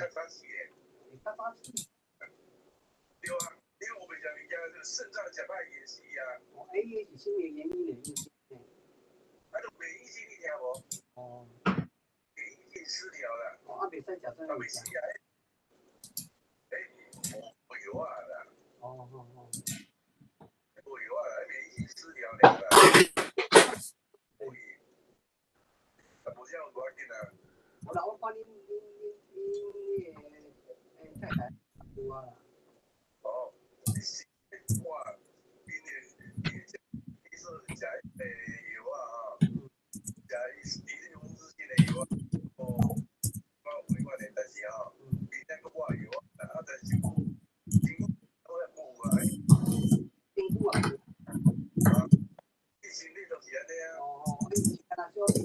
較早死的。會較早死。對啊，你烏白食物件，腎臟食歹也死啊。哦，欸，伊是啥物原因呢？啊，就免疫性，你聽無？哦。免疫性失調啦。哦，啊，袂使食啥物件？死啊！欸，無藥啊啦。哦哦哦。無藥啊，免疫性失調爾啦。無伊，啊，無啥有無要緊啊。無啦，我看恁迄個欸太太有啊啦。哦，你是我，恁的你說食迄個藥啊吼，食伊伊個風濕性的藥啊，哦，我有彼款的代誌吼，伊咱閣抹藥啊，啊，但是身軀我也無啊。身軀啊。啊，你身體就是按呢啊。哦，你是敢若小病。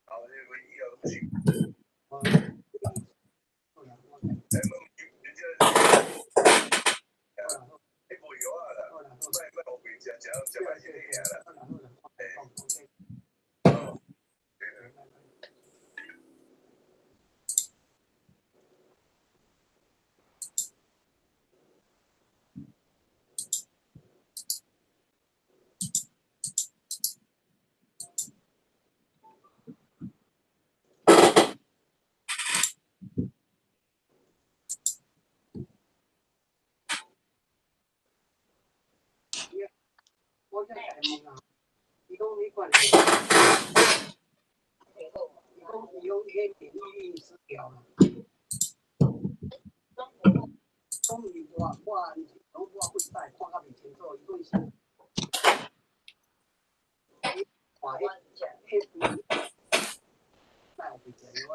哦，這個醫療都不行。哦。哎，問人家，欸，無藥啊啦，莫莫烏白食，食食歹身體爾啦。欸。哦。對。我才來問啊，伊講彼款，伊講彼免疫力失調啦。講伊抹抹，講抹幾擺看較袂清楚，伊講伊是看彼彼莫烏白食藥啊，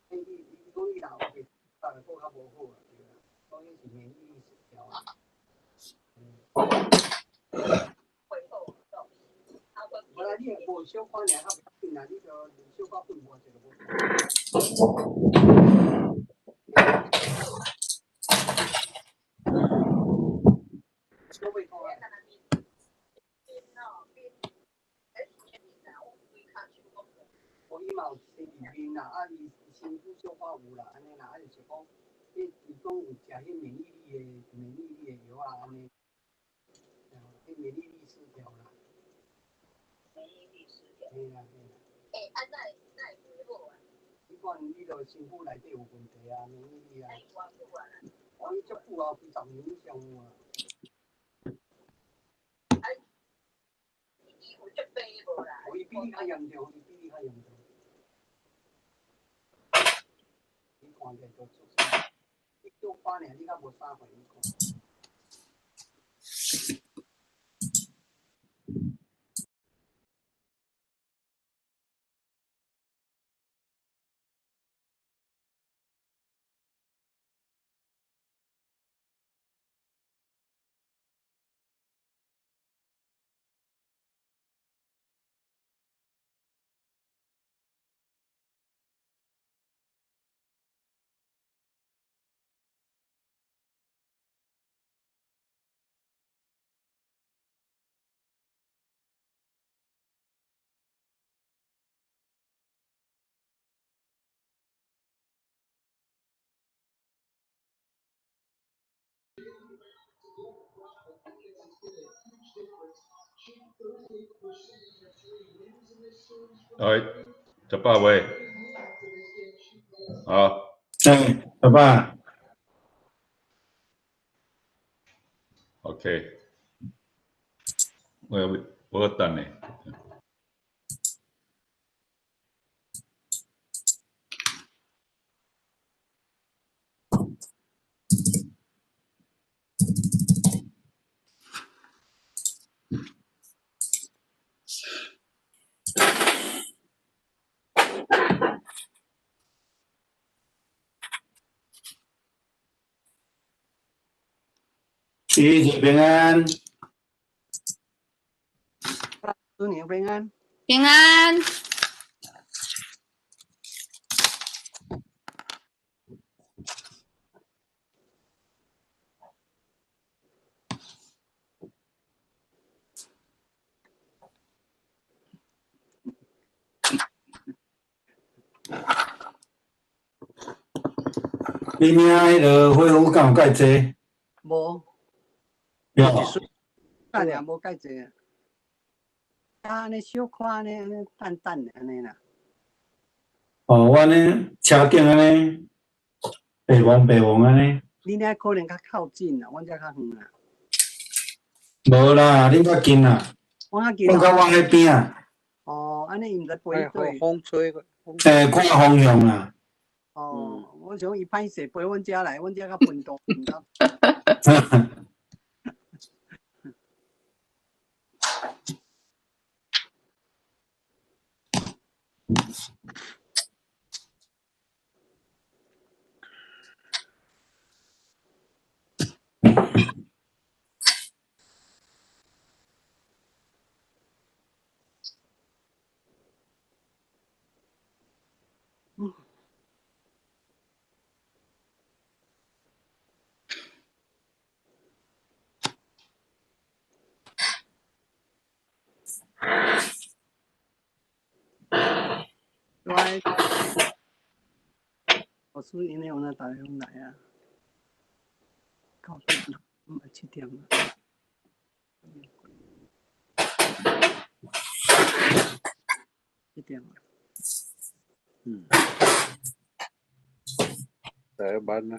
伊伊講伊若烏白食，就閣較無好啊，對啦，講彼是免疫力失調啊。無啦，你若無小可爾較袂要緊啦，你就小可噴無者就無。小尾拖啊。哦，伊嘛有洗佇面啦，啊，伊身軀小可有啦，按呢啦，啊就是講，伊伊講有食彼免疫力的免疫力的藥啊，按呢，彼免疫力失調啦。免疫力失調。嘿啦嘿啦。欸，啊，哪會哪會袂好啊？彼款你著身軀內底有問題啊，免疫力啊。啊，伊偌久啊？哦，伊足久啊，幾十年以上有啊。啊，伊有足病無啦？哦，伊比你較嚴重，伊比你較嚴重。你看起來就足，你小可爾，你較無3歲，你看。哎，食飽未？好。欸，阿爸。 OK。我我等你。喜平安，祝你平安，平安。你領彼个火虎敢有蓋濟？無。對。蓋爾無蓋濟啊。啊，按呢小可按呢，按呢淡淡的按呢啦。哦，我按呢車頂按呢白黃白黃按呢。你遐可能較靠近啦，阮遮較遠啦。無啦，恁較近啦。我較近。阮較往彼邊啊。哦，按呢伊毋知飛佗。風吹。欸，看方向啦。哦，我想伊歹勢飛阮遮來，阮遮較頻道，毋知。我，我是因為我那大家來啊，9點，7點。7點。嗯。台灣啊。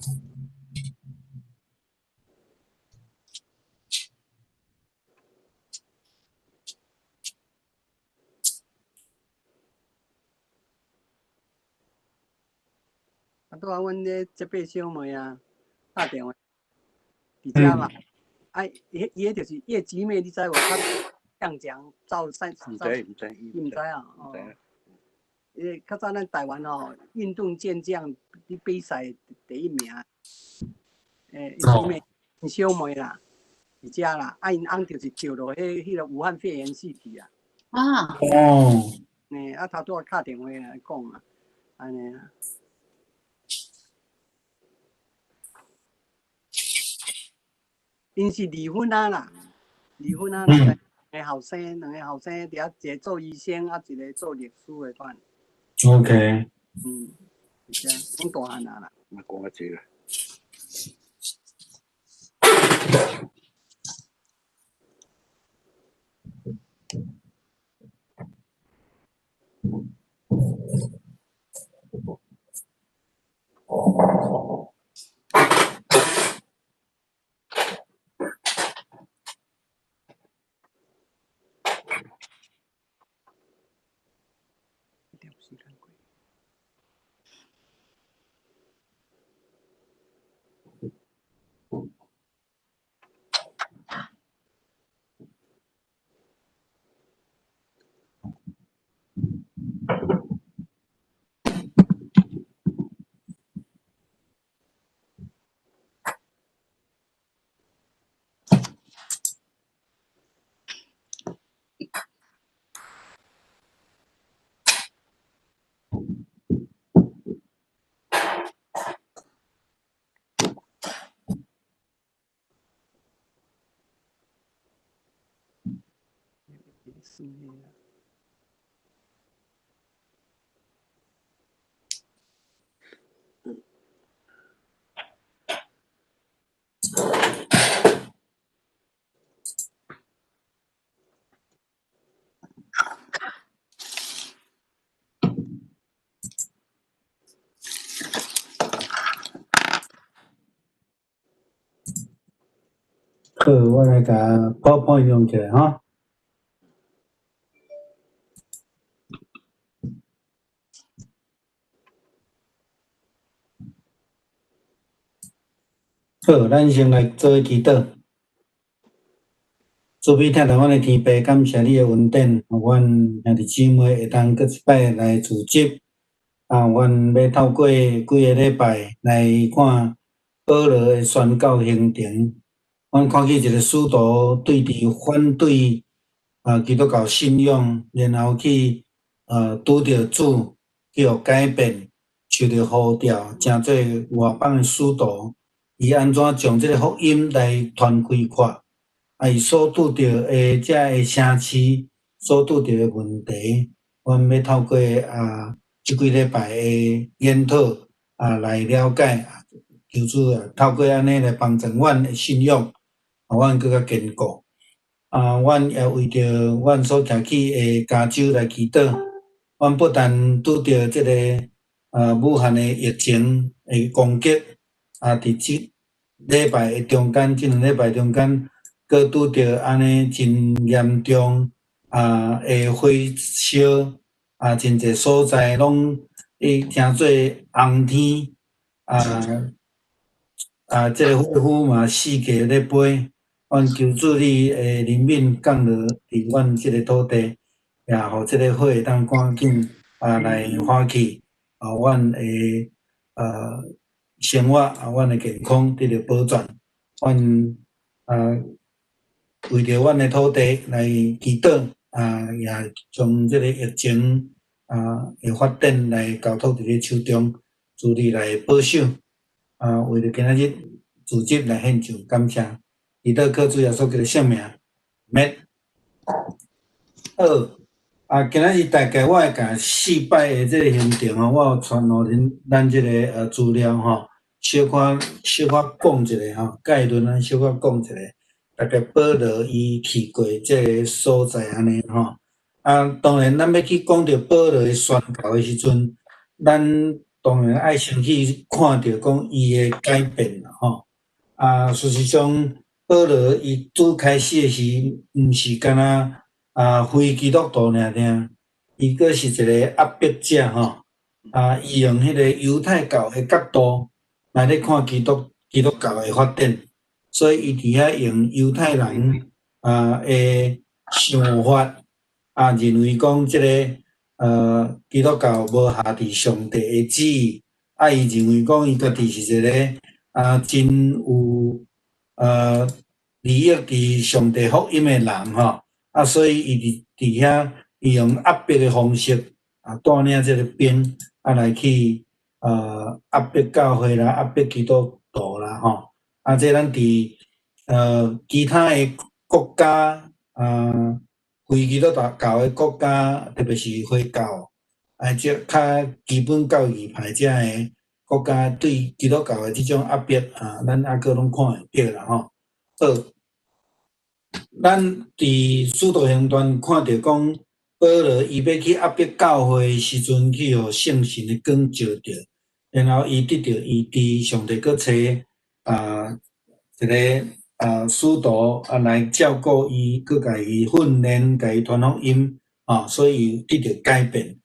啊，拄仔阮咧這八小妹啊，拍電話佇遮嘛，啊，伊伊彼就是葉姊妹，你知無？較將將走三，毋知毋知，伊毋知啊。哦。伊較早咱台灣吼，運動健將佇比賽第一名，欸，葉姊妹小妹啦，佇遮啦，啊，𪜶翁就是著落彼個武漢肺炎死去啊。啊。哦。欸，啊，頭拄仔敲電話來講啊，按呢啊。𪜶是離婚啊啦，離婚啊，兩個後生，佇遐一個做醫生，啊，一個做律師的款。 OK。嗯，是這樣，攏大漢啊啦。嘛講較濟啦。好，我來共 PowerPoint 用起來哈。好，咱先來做祈禱。慈悲疼待阮的天父，感謝你的恩典，予阮兄弟姊妹會當閣一擺來聚集。啊，阮欲透過幾个禮拜來看保羅的宣教行程。阮看見一个使徒對佇反對啊基督教信仰，然後去啊拄著主，去予改變，受著呼召，成做外邦的使徒。伊按怎將這个福音來傳開闊？啊，伊所拄著的這个城市，所拄著的問題，阮欲透過啊這幾禮拜的研討啊來了解。求主啊，透過按呢來幫助阮的信仰，予阮閣較堅固。啊，阮也為著阮所徛起的加州來祈禱。阮不但拄著這个武漢的疫情的攻擊，啊，佇這禮拜的中間，這兩禮拜中間，閣拄著按呢真嚴重的火燒，啊，真濟所在攏伊成做紅天，這个火雲嘛四界咧飛。阮求主你的憐憫降落佇阮這个土地，也予這个火會當趕緊來化去，予阮的生活啊，阮的健康得著保全。阮為著阮的土地來祈禱，也將這个疫情的發展來交託佇你手中，主你來保守。為著今仔日組織來獻上感謝。祈禱靠主耶穌基督聖名，免。好，今仔日大概我會共四擺的這个行程吼，我有傳予恁咱這个資料吼，小可小可講一下吼，概論咱小可講一下，大概保羅伊去過這个所在按呢吼。當然咱欲去講著保羅的宣教的時陣，咱當然愛先去看著講伊的改變啦吼。事實上，保羅伊拄開始的時，毋是干焦非基督徒爾爾，伊閣是一個壓迫者吼。伊用彼個猶太教的角度來咧看基督教的發展，所以伊佇遐用猶太人的想法，認為講這个基督教無合佇上帝的旨意，伊認為講伊家己是一個真有利益佇上帝福音的人吼，所以伊佇遐，伊用壓迫的方式帶領這个兵來去壓迫教會啦，壓迫基督徒啦吼。這咱佇其他的國家非基督教的國家，特別是回教，這較基本教義派這个國家對基督教的這種壓迫啊，咱猶閣攏看會著啦吼。好，咱佇使徒行傳看著講，保羅伊欲去壓迫教會的時陣，去予聖神的光照著，然後伊得著醫治，上帝閣差一个使徒來照顧伊，閣共伊訓練，共伊傳福音啊，所以得著改變。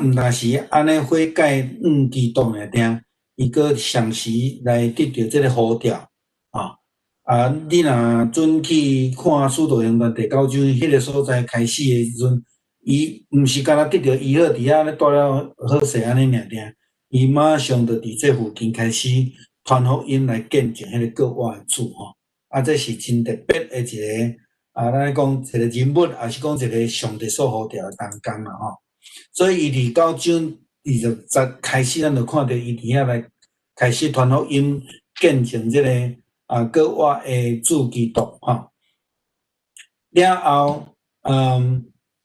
毋但是按呢悔改向基督爾爾，伊閣同時來得著這个呼召啊！你若準去看《使徒行傳》第九章彼个所在開始的時陣，伊毋是干焦得著醫好佇遐咧蹛了好勢按呢爾爾，伊馬上就佇這附近開始傳福音來見證彼个復活的主吼。這是真特別的一个咱咧講一個人物，抑是講一個上帝所呼召的同工啦吼。所以伊佇九章二十節開始，咱就看著伊佇遐來開始傳福音，見證這個復活的主基督吼。了後，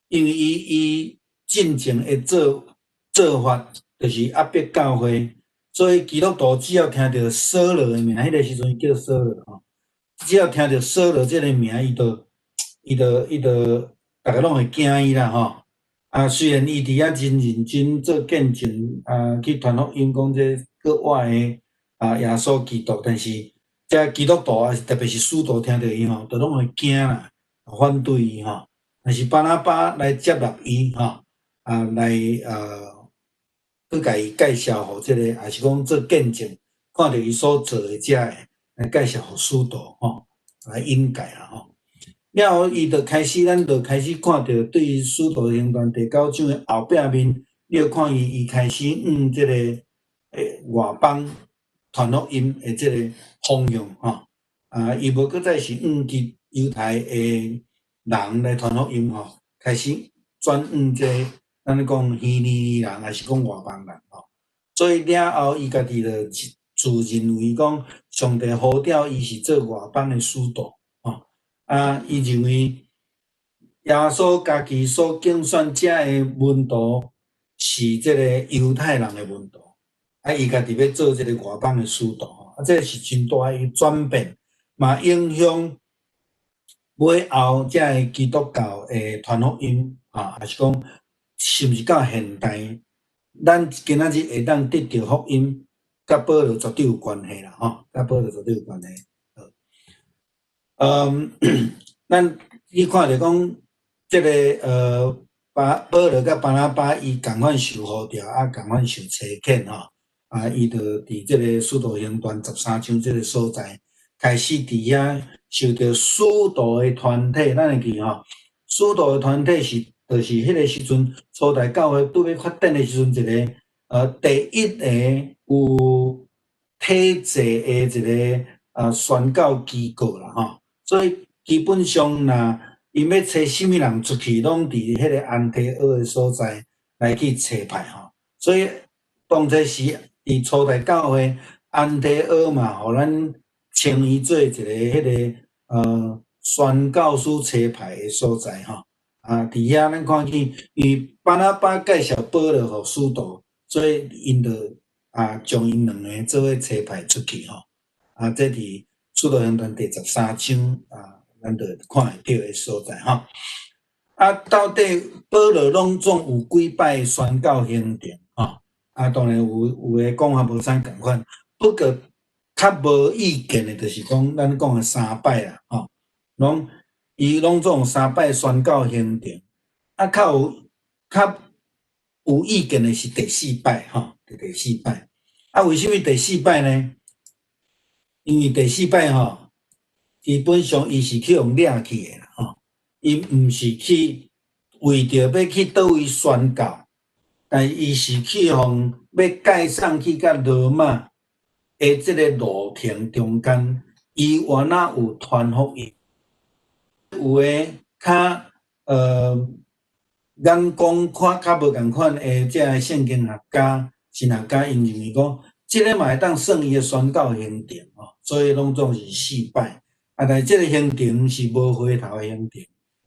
因為伊進前的做法，就是壓迫教會，所以基督徒只要聽著掃羅的名，彼个時陣伊叫掃羅吼，只要聽著掃羅這个名，伊就逐家攏會驚伊啦吼。雖然伊佇遐真認真做見證，去傳福音，講這復活的耶穌基督，但是這基督徒啊，特別是使徒聽著伊吼，都攏會驚啦，反對伊吼。但是巴拿巴來接納伊吼，來去共伊介紹予這个，抑是講做見證，看著伊所做的這个，來介紹予使徒吼，來引介啦吼。了後，伊就開始，咱就開始看著對使徒行傳第九章的後壁面，你就看伊，伊開始向這个外邦傳福音的這个方向吼。伊無閣再是向猶太的人來傳福音吼，開始轉向這个咱咧講希利尼人，抑是講外邦人吼。所以了後，伊家己就自認為講，上帝呼召伊是做外邦的使徒。伊認為耶穌家己所揀選這个門徒是這个猶太人的門徒，伊家己欲做這个外邦的使徒吼。吼，啊，這是真大的轉變，嘛影響尾後這个基督教的傳福音，啊，抑是講是毋是到現代，咱今仔日會當得著福音，佮保羅絕對有關係啦，吼，佮保羅絕對有關係。咱去看著講，這个巴保羅佮巴拿巴伊仝款受呼召，啊，仝款受差遣吼，啊，伊就佇這个使徒行傳13章這个所在，開始佇遐受著使徒的團體，咱會記吼，使徒的團體是，就是彼个時陣初代教會拄欲發展的時陣，一个第一个有體制的一个宣教機構啦吼，所以基本上若𪜶欲揣啥物人出去，攏佇彼个安提阿的所在來去差派吼，所以當初時佇初代教會安提阿嘛，予咱稱伊做一个彼个宣教師差派的所在吼。啊，佇遐咱看見，因為巴拿巴介紹保羅予使徒，所以𪜶就啊將𪜶兩个做伙差派出去吼。啊，這佇使徒行傳第13章啊，咱就看會著的所在吼。啊，到底保羅攏總有幾擺宣教行程吼？啊，當然有有的講法無啥仝款，不過較無意見的，就是講咱講的三擺啦，吼，攏伊攏總有三擺宣教行程，啊，較有意見的是第四擺，吼，第四擺。啊，為啥物第四擺呢？因為第四擺吼，基本上伊是去予掠去的啦，吼，伊毋是去為著欲去佗位宣教，但伊是去予欲解送去佮羅馬的這个路程中間，伊原來有傳福音，有的較眼光看較無仝款的這个聖經學家、神學家，𪜶認為講，這个嘛會當算伊的宣教行程吼，所以攏總是四擺。啊，但是這个行程是無回頭的行程，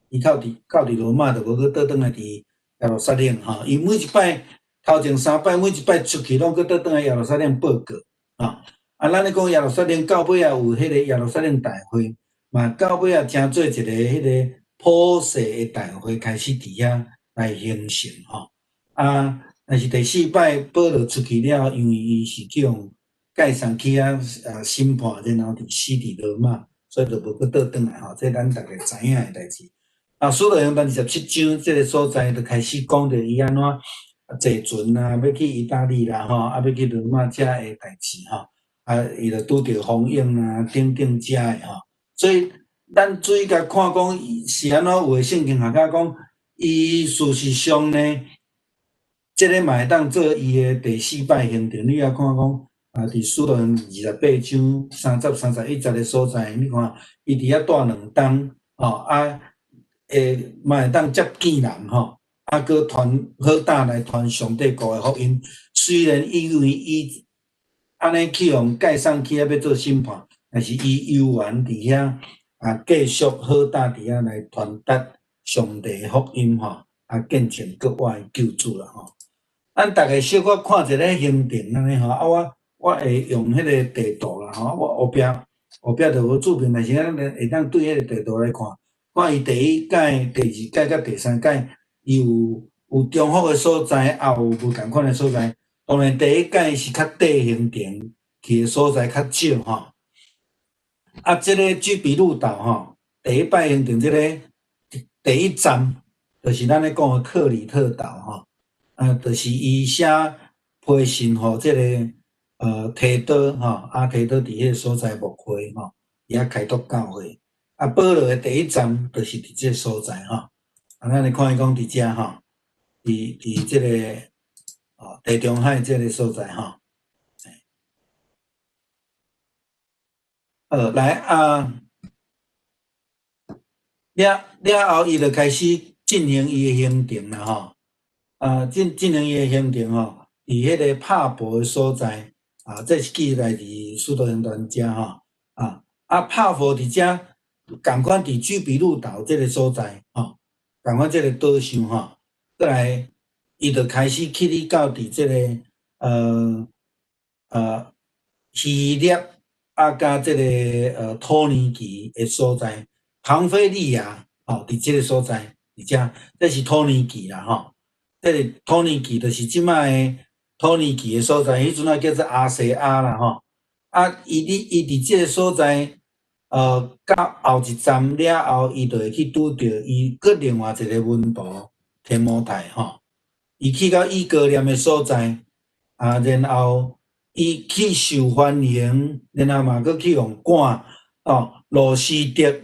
伊到佇羅馬就無閣倒轉來佇耶路撒冷吼。伊每一擺頭前三擺，每一擺出去攏閣倒轉來耶路撒冷報告啊。啊，咱咧講耶路撒冷到尾仔有彼个耶路撒冷大會，嘛到尾仔成做一个彼个普世的大會開始佇遐來形成吼。啊，但是第四擺保羅出去了，因為伊是去予解送去遐啊審判，然後佇死佇羅馬，所以就無閣倒轉來吼。這咱逐家知影的代誌。啊，使徒行傳27章這个所在就開始講著伊按怎坐船啊，欲去意大利啦吼，啊，欲去羅馬遮的代誌吼。啊，伊就拄著風湧啊，等等遮的吼。所以咱注意共看講是按怎有的聖經學家講，伊事實上呢，這个嘛會當做伊的第四擺行程。你也看講啊，佇使徒行28章30、31節的所在，你看伊佇遐蹛兩冬吼，啊，會嘛會當接見人吼，啊，閣傳好膽來傳上帝國的福音。雖然因為伊按呢去予解送去遐欲做審判，但是伊猶原佇遐啊，繼續好膽佇遐來傳達上帝的福音吼，啊，見證國外的救主啦吼。咱逐家小可看一个行程按呢吼，啊我會用彼个地圖啦吼，我後壁後壁就無注明，但是咱會當對彼个地圖來看，看伊第一擺、第二擺佮第三擺，伊有重複的所在，也有無仝款的所在。當然，第一擺是較短行程，去的所在較少吼。啊，這个居比路島吼，第一擺行程這个第一站，就是咱咧講的克里特島吼。啊，就是伊寫批信予這个提多吼，啊提多佇彼个所在牧會吼，伊遐開拓教會。啊，保羅的第一站就是佇這个所在吼。啊，咱來看伊講佇遮吼，佇這个哦地中海這个所在吼。好，來啊，了了後，伊就開始進行伊的行程啦吼。啊，進行伊的行程吼，佇彼個帕佛的所在，啊，這是記載佇使徒行傳遮吼，啊啊帕佛佇遮，仝款佇居比路島這个所在吼，仝款這个島上吼，過來，伊就開始去哩到佇這个希臘。啊，佮這个土耳其的所在，庞菲利亞，吼，佇這个所在，佇遮，這是土耳其啦，吼，這个土耳其就是這擺的土耳其的所在，彼陣仔叫做亞細亞啦，吼。啊，伊佇這个所在，到後一站了後，伊就會去拄著伊閣另外一个門徒提摩太，吼。伊去到以哥念的所在，啊，然後伊去受歡迎，然後嘛閣去予趕，哦，路司得、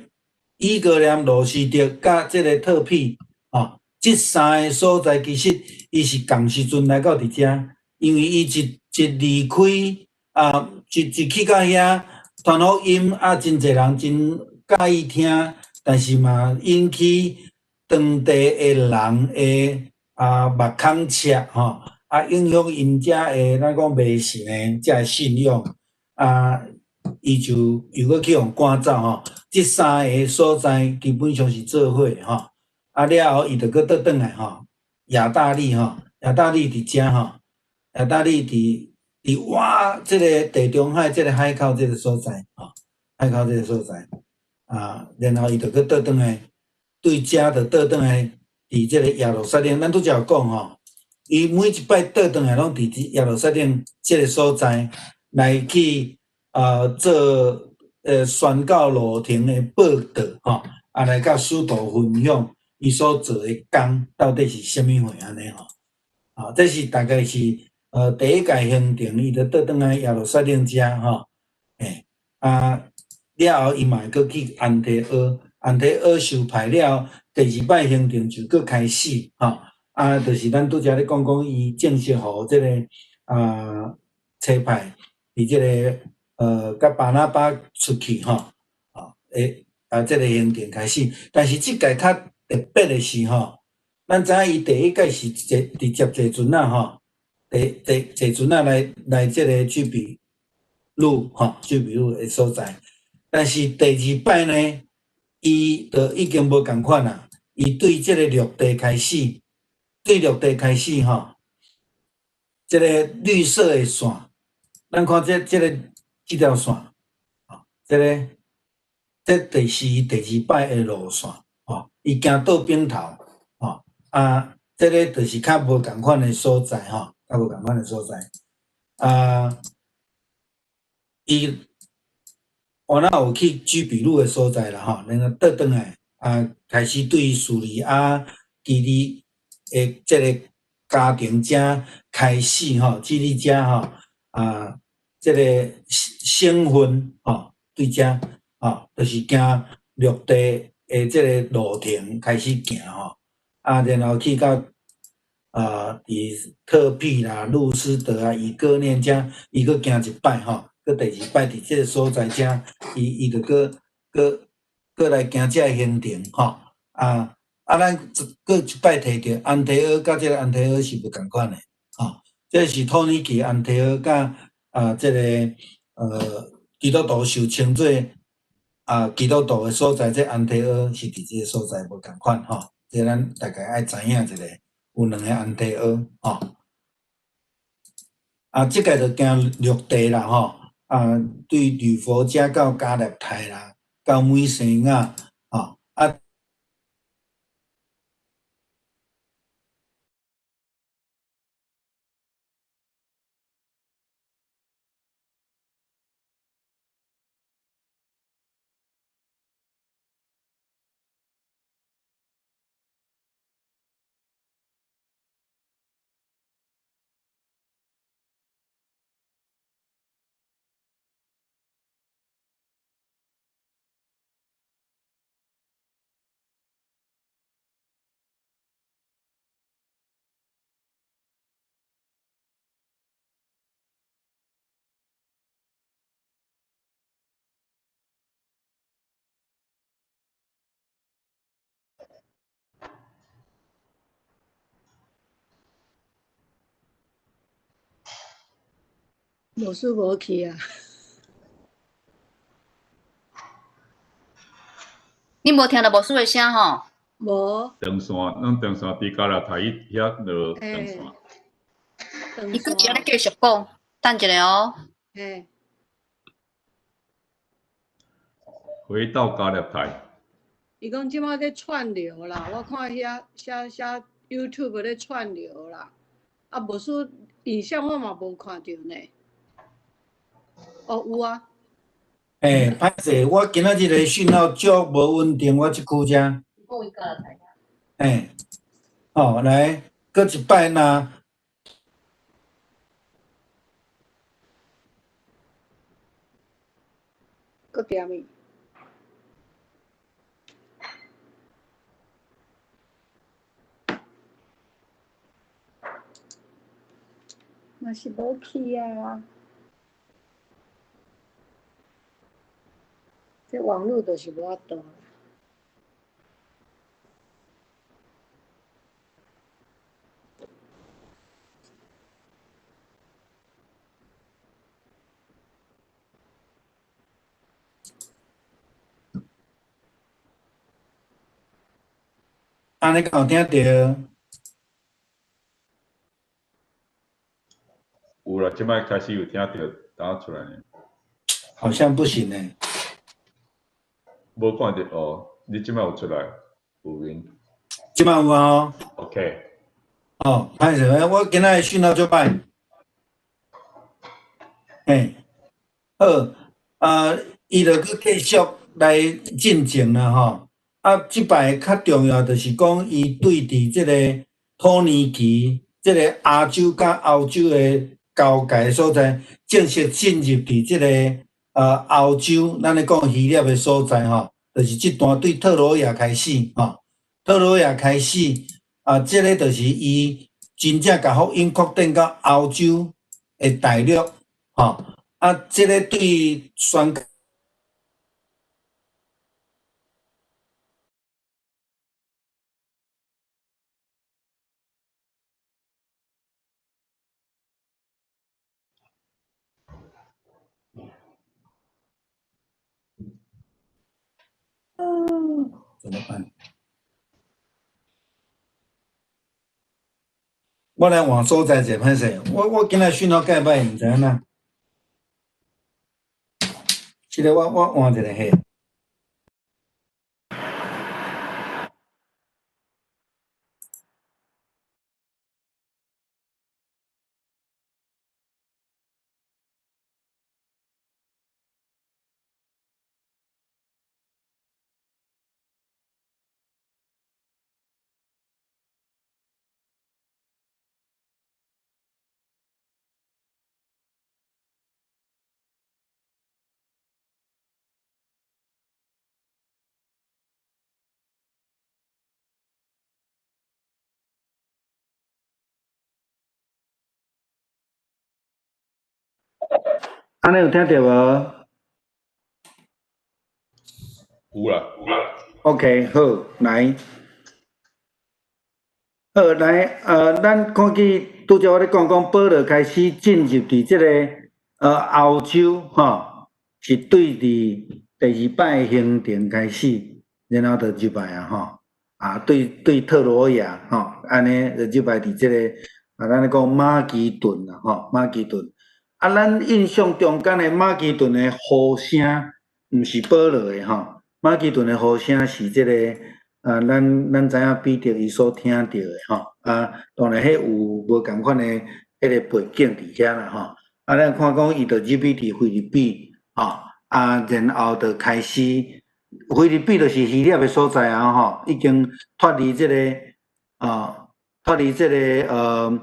以哥念、路司得佮這个特庇，哦，這三个所在其實伊是仝時陣來到佇遮，因為伊一離開啊，一去到遐傳福音啊，真濟人真佮意聽，但是嘛引起當地的人的啊目空赤吼，啊影響𪜶遮的咱講迷信的遮个信仰，啊，伊就又閣去予趕走吼。這三个所在基本上是做伙的吼，啊了後伊就閣倒轉來吼，亞大利吼，亞大利佇遮吼，亞大利佇倚這个地中海這个海口這个所在吼，海口這个所在，啊，然後伊就閣倒轉來，對遮就倒轉來佇這个耶路撒冷，咱拄才有講吼，伊每一擺倒轉來攏佇這耶路撒冷這个所在來去做宣告路程的報道吼，啊來佮使徒分享伊所做的工到底是啥物貨按呢吼，啊，這是大概是第一屆行程，伊就倒轉來耶路撒冷遮吼，欸，啊了後伊嘛會閣去安提阿，安提阿受派了後，第二擺行程就閣開始吼，啊，就是咱拄才咧講講伊正式予這个差派佇這个佮巴拿巴出去吼，吼，欸，啊，這个行程開始，但是這屆較特別的是吼，咱知影伊第一屆是坐直接坐船仔吼，坐船仔來這个居比路吼，居比路的所在，但是第二擺呢，伊就已經無仝款啦，伊對這個陸地開始，對陸地開始吼，這个綠色的線，咱看這條線，吼，這个，這就是伊第二擺的路線，吼，伊行倒邊頭，吼，啊，這个就是較無仝款的所在，吼，較無仝款的所在，啊，伊原來有去居比路的所在啦，吼，然後倒轉來，啊，開始對敘利亞基利的這个家庭遮開始，吼，基利遮吼，啊，這个省份，吼，對遮，吼，就是行陸地的這个路程開始行，吼，啊，然後去到佇特庇啦、路斯德啊、以哥念遮，伊閣行一擺，吼，閣第二擺佇這个所在遮，伊就閣來行這个行程，吼，啊，咱閣一擺提著安提阿佮這个安提阿是無仝款的，吼，這是土耳其安提阿佮這个基督徒受稱做基督徒的所在，這安提阿是佇這个所在無仝款，吼，這咱大概愛知影一下，有兩個安提阿，吼，啊，這個就行陸地啦，吼，啊，對呂弗家到加勒泰啦，到美西亞，吼，啊。牧師無去啊？你無聽著牧師的聲吼？無。長線，攏長線，佇加勒泰遐落長線。伊閣佇咧繼續講，等一下哦。嘿。回到加勒泰。伊講這擺咧串流啦，我看遐寫寫 YouTube 咧串流啦，啊，無輸影像我嘛無看著呢。哦，有啊。欸，歹勢，我今仔日的訊號足無穩定，我這久才。欸，哦，來，閣一擺若。閣點伊。嘛是無去啊！這網路就是無法度。按呢敢有聽著？有啦，這擺開始有聽著打出來。好像不行呢。無看著哦，你這擺有出來有影？這擺有啊。 OK。哦，歹勢，我今仔日訊號足歹。嘿，好，啊，伊就閣繼續來進前啦吼。啊，這擺較重要就是講，伊對佇這个土耳其、這个亞洲佮歐洲的交界所在，正式進入佇這个歐洲，咱咧講希臘的所在吼，就是這段對特羅亞開始吼，特羅亞開始啊，這个就是伊真正共福音擴展到歐洲的大陸吼，啊，這个對宣怎麼辦？我來換所在者，歹勢，我今仔訊號蓋歹，毋知按怎。這个我換一下嘿。按呢有聽著無？有啦，有啦。 OK，好，來，好來，咱看見拄才我咧講講，保羅開始進入佇這个歐洲吼，是對佇第二擺行程開始，然後就入來啊吼，啊對對特羅亞吼，按呢就入來佇這个啊，咱咧講馬其頓啦吼，馬其頓。啊，咱印象中間的馬其頓的呼聲，毋是保羅的吼，馬其頓的呼聲是這个啊，咱知影彼得伊所聽著的吼，啊，當然彼有無仝款的彼个背景佇遐啦吼，啊，咱看講伊就入去佇腓立比吼，啊，然後就開始腓立比就是希臘的所在啊吼，已經脫離這个啊，脫離這个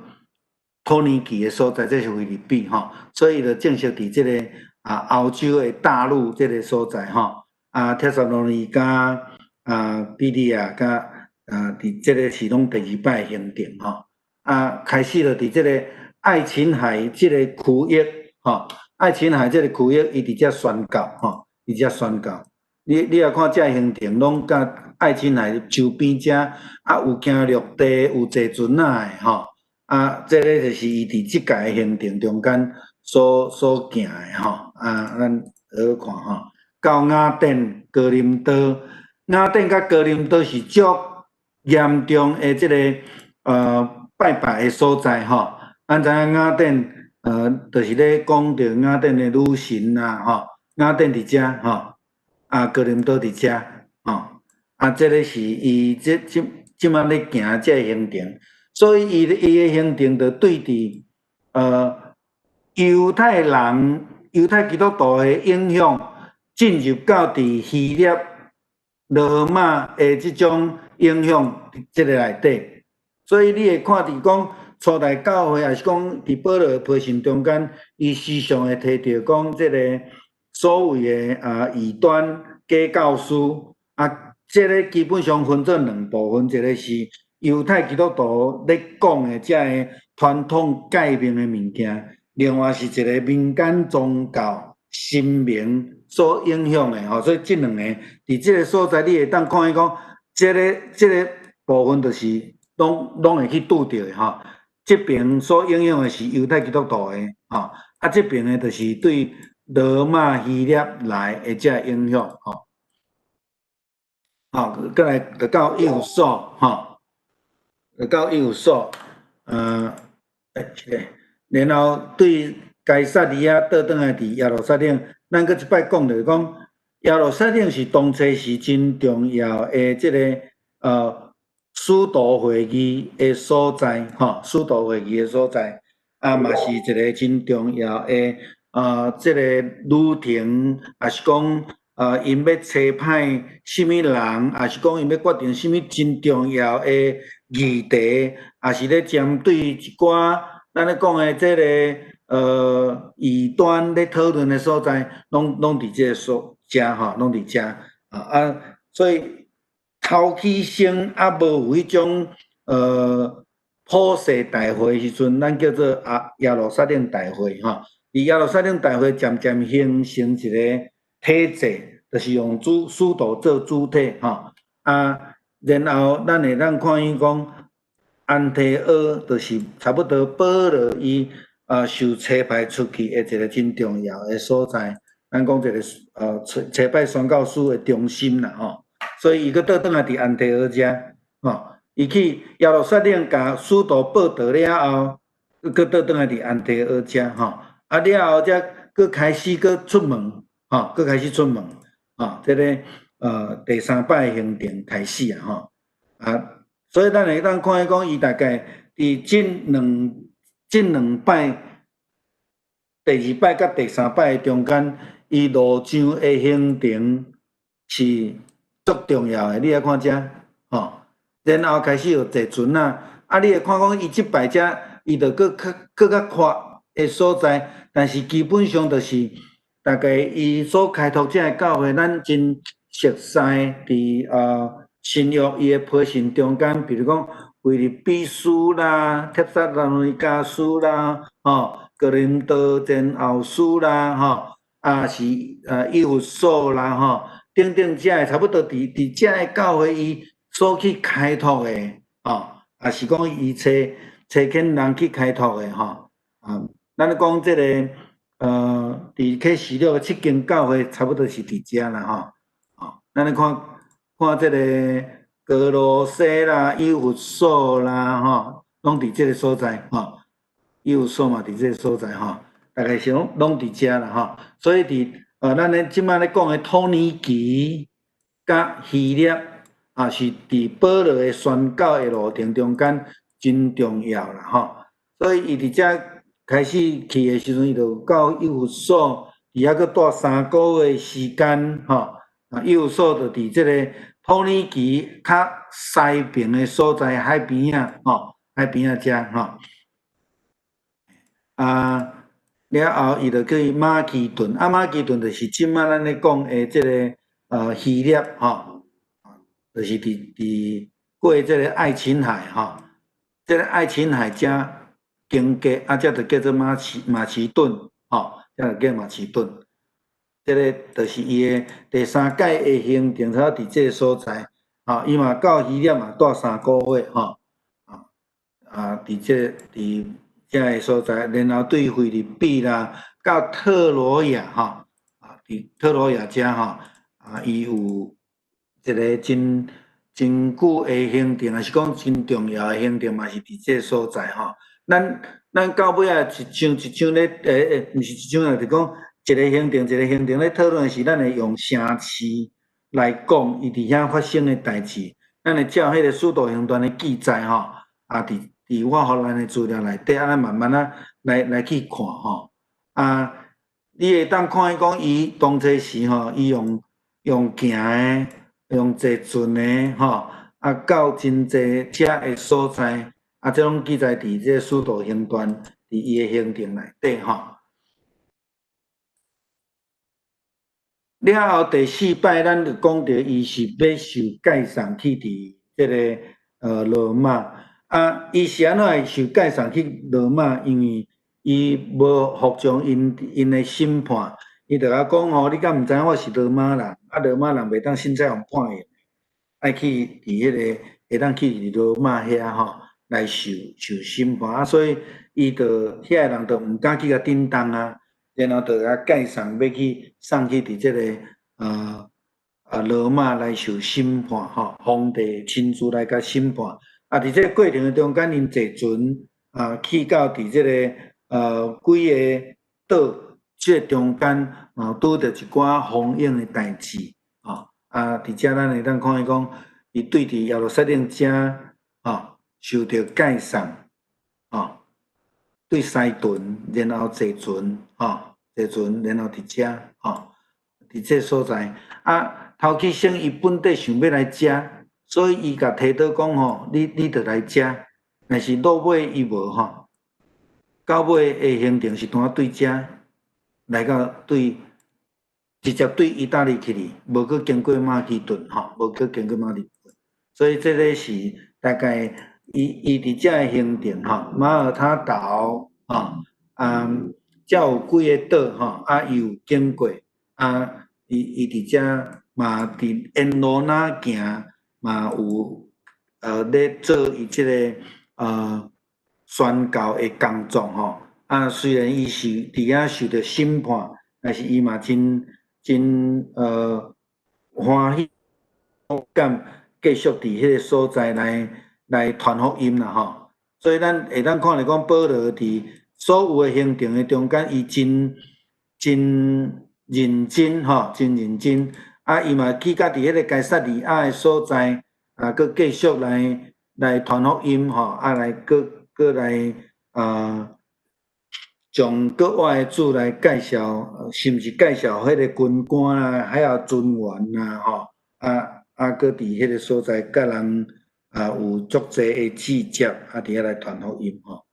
土耳其的所在，這是腓立比吼，所以就正式佇這个啊歐洲的大陸這个所在吼，啊，帖撒羅尼迦啊、比利亞佮啊，佇這个是攏第二擺行程吼，啊，開始就佇這个愛琴海這个區域吼，愛琴海這个區域，伊佇遮宣告吼，佇遮宣告。你若看這行程，攏佮愛琴海周邊遮啊有行陸地，有坐船仔的吼。啊，這个就是伊佇這屆行程中間所行的吼。啊，咱好好看吼。到雅典、哥林多，雅典佮哥林多是足嚴重的這个拜拜的所在吼。咱知影雅典，就是咧講著雅典的女神啊吼。雅典佇遮吼。啊，哥林多佇遮，吼，啊，這个是伊這這這馬咧行這个行程，所以伊伊的行程就對佇猶太人、猶太基督徒的影響進入到佇希臘、羅馬的這種影響這个內底，所以你會看佇講初代教會，抑是講佇保羅的批信中間，伊時常會提著講這个所謂的異端假教師，啊，這个基本上分做兩部分，一个是猶太基督徒咧講的這个傳統誡命的物件，另外是一个民間宗教神明所影響的吼，所以這兩个佇這个所在，你會當看見講，這个部分就是攏攏會去拄著的吼。這邊所影響的是猶太基督徒的吼，啊，這邊的就是對羅馬希臘來的這個影響吼。好，過來就到以弗所吼，就到以弗所，欸，然後對該撒利亞倒轉來佇耶路撒冷，咱閣一擺講就是講，耶路撒冷是當初時真重要的這个使徒會議的所在，吼，使徒會議的所在，啊，嘛是一个真重要的這个旅程，抑是講𪜶欲差派啥物人，抑是講𪜶欲決定啥物真重要的議題，抑是咧針對一寡咱咧講的這个異端咧討論的所在，攏攏佇這个所遮吼，攏佇遮啊，所以頭起先猶無有彼種普世大會的時陣，咱叫做啊耶路撒冷大會吼。佇耶路撒冷大會漸漸形成一个體制，就是用主使徒做主體吼。啊，然後咱會當看見講安提阿就是差不多保羅伊受差派出去的一个真重要的所在。咱講一个差差派宣教士的中心啦吼。所以伊閣倒轉來佇安提阿遮吼，伊去耶路撒冷共使徒報道了後，閣倒轉來佇安提阿遮吼。啊了後才閣開始閣出門，吼，閣開始出門，吼，這个第三擺行程開始啊，吼，啊，所以咱會當看見講，伊大概佇這兩擺，第二擺佮第三擺的中間，伊路上的行程是足重要的，你來看遮，吼，然後開始有坐船啊，啊，你會看講伊這擺遮，伊就閣較閣較闊的所在，但是基本上就是大概伊所開拓這个教會，咱真熟悉佇新約伊的批信中間，比如講腓立比書啦、帖撒羅尼迦書啦、吼、哥林多前後書啦、吼，啊是以弗所啦、吼，等等這个差不多佇佇這个教會伊所去開拓的，吼，也是講伊差差遣人去開拓的，吼，啊，咱咧講這个佇啟示錄的七間教會，差不多是佇遮啦，吼，哦，咱咧看看這个歌羅西啦、以弗所啦，吼，攏佇這个所在，吼，以弗所嘛佇這个所在，吼，大概是攏攏佇遮啦，吼，所以佇咱咧這馬咧講的土耳其佮希臘，也是佇保羅的宣教的路程中間真重要啦，吼，所以伊佇遮開始去的時陣，伊就到以弗所，佇遐閣蹛3個月時間，吼，啊，以弗所就佇這个土耳其較西邊的所在，海邊仔，吼，海邊仔遮，吼，啊，了後伊就去馬其頓，啊，馬其頓就是這馬咱咧講的這个希臘，吼，就是佇佇過這个愛琴海，吼，這个愛琴海遮經過，啊，這就叫做馬其頓，吼，這就叫馬其頓。這个就是伊的第三擺的行程，才佇這个所在，吼，伊嘛到希臘嘛蹛3個月，吼，啊，佇這佇這个所在，然後對腓立比啦，到特羅亞，吼，啊，佇特羅亞遮，吼，啊，伊有一个真真久的行程，抑是講真重要的行程，嘛是佇這个所在，吼。咱咱到尾仔一章一章咧，毋是一章啊，就講一个行程一个行程咧討論是，咱會用城市來講，伊佇遐發生的代誌，咱會照彼個使徒行傳的記載吼，啊，佇我予咱的資料內底，啊，咱慢慢仔來去看吼。啊，你會當看見講，伊當初時吼，伊用行的，用坐船的吼，啊，到真濟遮的所在，啊，這攏記載佇這個使徒行傳，佇伊的行程內底吼。了後第四擺，咱就講著伊是欲受解送去佇這个羅馬。啊，伊是按怎會受解送去羅馬？因為伊無服從𪜶的審判，伊就共講吼：你敢毋知影我是羅馬人？啊，羅馬人袂當凊彩予判刑，愛去佇彼个會當去佇羅馬遐吼來受審判。啊，所以伊就遐个人就毋敢去共振動啊。然後就共解送，欲去送去佇這个羅馬來受審判吼，皇帝親自來共審判。啊，佇這個過程中間，𪜶坐船啊去到佇這个幾个島這個中間，嘛拄著一寡風湧的代誌吼。啊，佇遮咱會當看見講，伊對佇耶路撒冷遮吼受著解送吼。對西頓，然後坐船，吼，坐船，然後佇遮，吼，佇這所在。啊，頭起先伊本底想欲來遮，所以伊共提多講吼，你著來遮。但是落尾伊無吼，到尾的行程是拄仔對遮來到對，直接對意大利去哩，無閣經過馬其頓，吼，無閣經過馬其頓。所以這个是大概。伊佇遮个行程吼，馬耳他島吼，啊，遮有幾个島吼，啊，伊有經過，啊，伊佇遮嘛佇沿路若行嘛有咧做伊這个宣教的工作吼，啊，雖然伊是佇遐受著審判，但是伊嘛真真歡喜敢繼續佇彼个所在來傳福音啦吼，所以咱會當看著講保羅佇所有的行程的中間，伊真真認真吼，真認真。啊，伊嘛去到佇彼个該撒利亞的所在，啊，閣繼續來傳福音吼，啊，來閣閣來啊，將國外的主來介紹，是毋是介紹彼個軍官啊，還有船員啊，吼，啊啊，閣佇彼個所在佮人。啊，有足濟的節節，啊，佇遐來傳福音吼。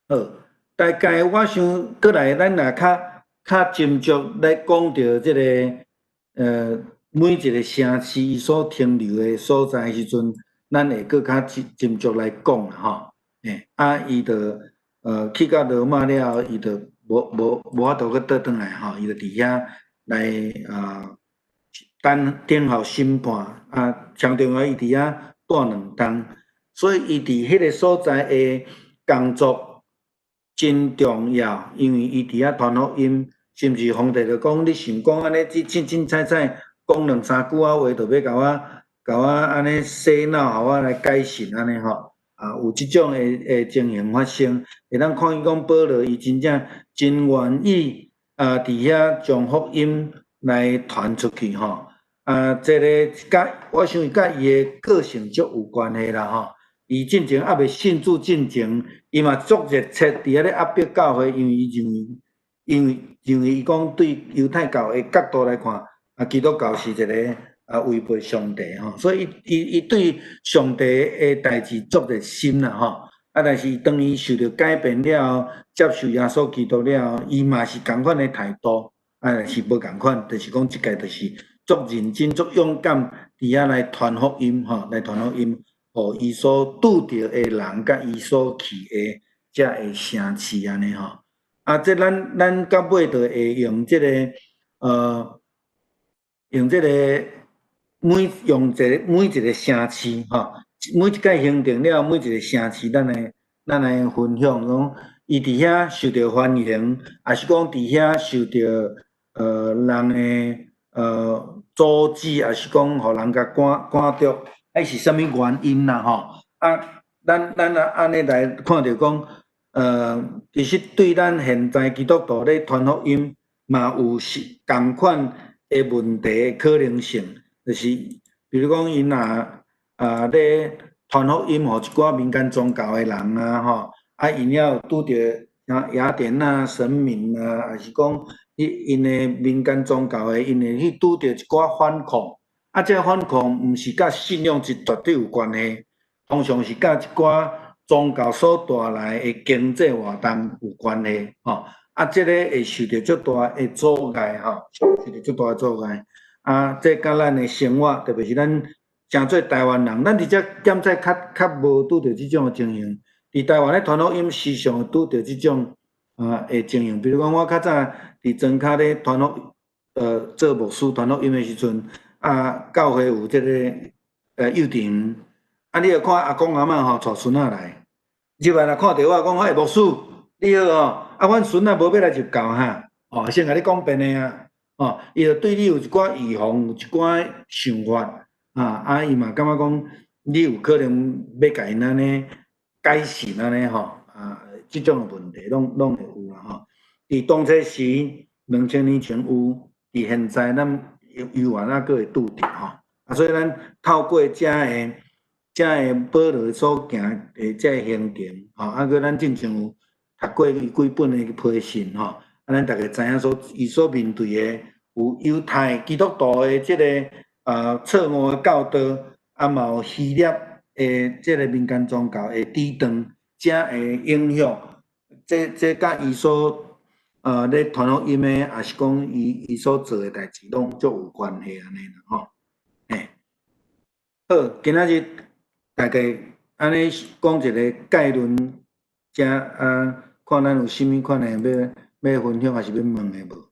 好，大概我想閣來，咱若較較斟酌來講著這个每一个城市伊所停留的所在時陣，咱會閣較斟酌來講啦吼。欸，啊，伊就去到羅馬了後，伊就無法度閣倒轉來吼，伊就佇遐來啊。等等候審判啊，上重要伊佇遐蹛兩冬，所以伊佇彼个所在的工作真重要，因為伊佇遐傳福音，甚至皇帝就講，你想講按呢，只凊凊彩彩講兩三句仔話，就欲共我按呢洗腦，予我來改信按呢吼，啊，有這種的情形發生，會當看見講保羅伊真正真願意啊，佇遐將福音來傳出去吼。啊，這個佮我想佮伊的個性足有關係啦吼。伊進前猶未信主進前，伊嘛足熱切佇遐咧壓迫教會，因為伊認為，因為認為伊講對猶太教的角度來看，啊，基督教是一個啊違背上帝吼，所以伊對上帝的代誌足熱心啦吼。啊，但是當伊受著改變了後，接受耶穌基督了後，伊嘛是仝款的態度，啊，是無仝款，就是講這個就是足認真、足勇敢，佇遐來傳福音吼，來傳福音，予伊所拄著的人，佮伊所去的遮个城市按呢吼。啊，這咱到尾就會用這個用這個每用一个每一個城市吼，每一擺行程了，每一個城市，咱來分享講，伊佇遐受著歡迎，抑是講佇遐受著人的阻止，抑是講予人共趕著，彼是啥物原因啦吼？啊，咱啊按呢來看著講，其實對咱現在基督徒咧傳福音嘛有是仝款的問題的可能性，就是比如講，𪜶若咧傳福音予一寡民間宗教的人啊，吼，啊，𪜶也有拄著像雅典娜神明啊，抑是講𪜶的民間宗教的，𪜶會去拄著一寡反抗，啊，這反抗毋是佮信仰是絕對有關係，通常是佮一寡宗教所帶來的經濟活動有關係，吼，啊，這个會受著足大的阻礙，吼，受著足大的阻礙。啊，這佮咱的生活，特別是咱誠濟台灣人，咱佇遮檢測較較無拄著這種的情形。佇台灣咧傳福音時常會拄著這種的情形。比如講，我較早佇莊跤咧傳福，做牧師傳福音的時陣，啊，教會有這个幼稚園，啊，你著看阿公阿嬤吼帶孫仔來，入來若看著我講，欸，牧師，你好哦，啊，阮孫仔無欲來入教哈，哦，先共你講遍的啊，哦，伊就對你有一寡預防，有一寡想法，啊，伊嘛感覺講你有可能欲共𪜶按呢改信按呢吼，啊，這種的問題攏會有啦吼。佇當初時2000年前有，佇現在咱猶原猶閣會拄著吼，啊，所以咱透過遮个遮个保羅所行的這个行程，吼，啊，閣咱進前有讀過伊幾本的批信吼，啊，咱逐家知影說伊所面對的有猶太基督徒的這个錯誤的教導，啊，嘛有希臘的這个民間宗教的抵擋，遮的影響，這佮伊所咧傳福音的，抑是講伊所做的代誌，攏足有關係按呢啦吼。嘿，好，今仔日大概按呢講一个概論，遮啊，看咱有啥物款的欲分享，抑是欲問的無？